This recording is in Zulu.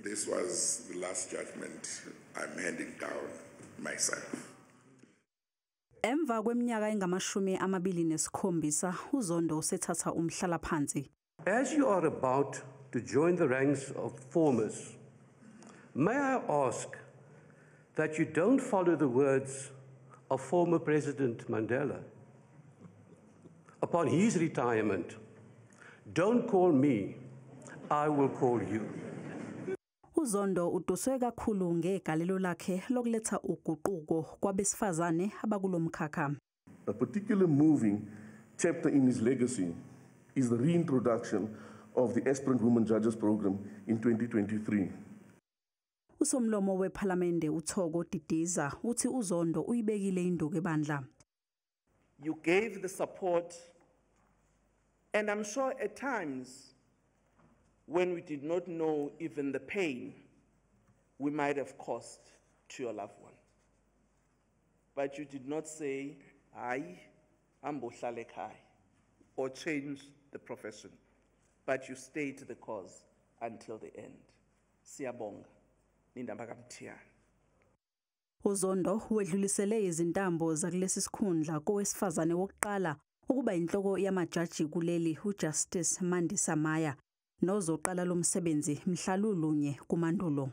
This was the last judgment I'm handing down myself. Emva kweminyaka engama-27 uZondo usethatha umhlalaphansi. As you are about to join the ranks of formers, may I ask that you don't follow the words of former President Mandela? Upon his retirement, "Don't call me, I will call you." UZondo uduswe kakhulu ngegalelo lakhe lokuletha uguquko kwabesifazane abakulomkhakha. A particular moving chapter in his legacy is the reintroduction of the Aspirant Women Judges Program in 2023. Usomlomo wePhalamende uThoko Didiza uthi uZondo uyibekile induku ebandla. You gave the support, and I'm sure at times when we did not know even the pain we might have caused to your loved one. But you did not say, "Ayi, hambohlala ekhaya," or change the profession. But you stayed the course until the end. Siyabonga. Nina bakaMthiyane. UZondo wedlulisele izintambo zakulesi sikhundla kowesifazane wokuqala ukuba inhloko yamajaji kuleli, uJustice Mandisa Maya, nozoqala lo msebenzi mhla lulunye kuMandulo.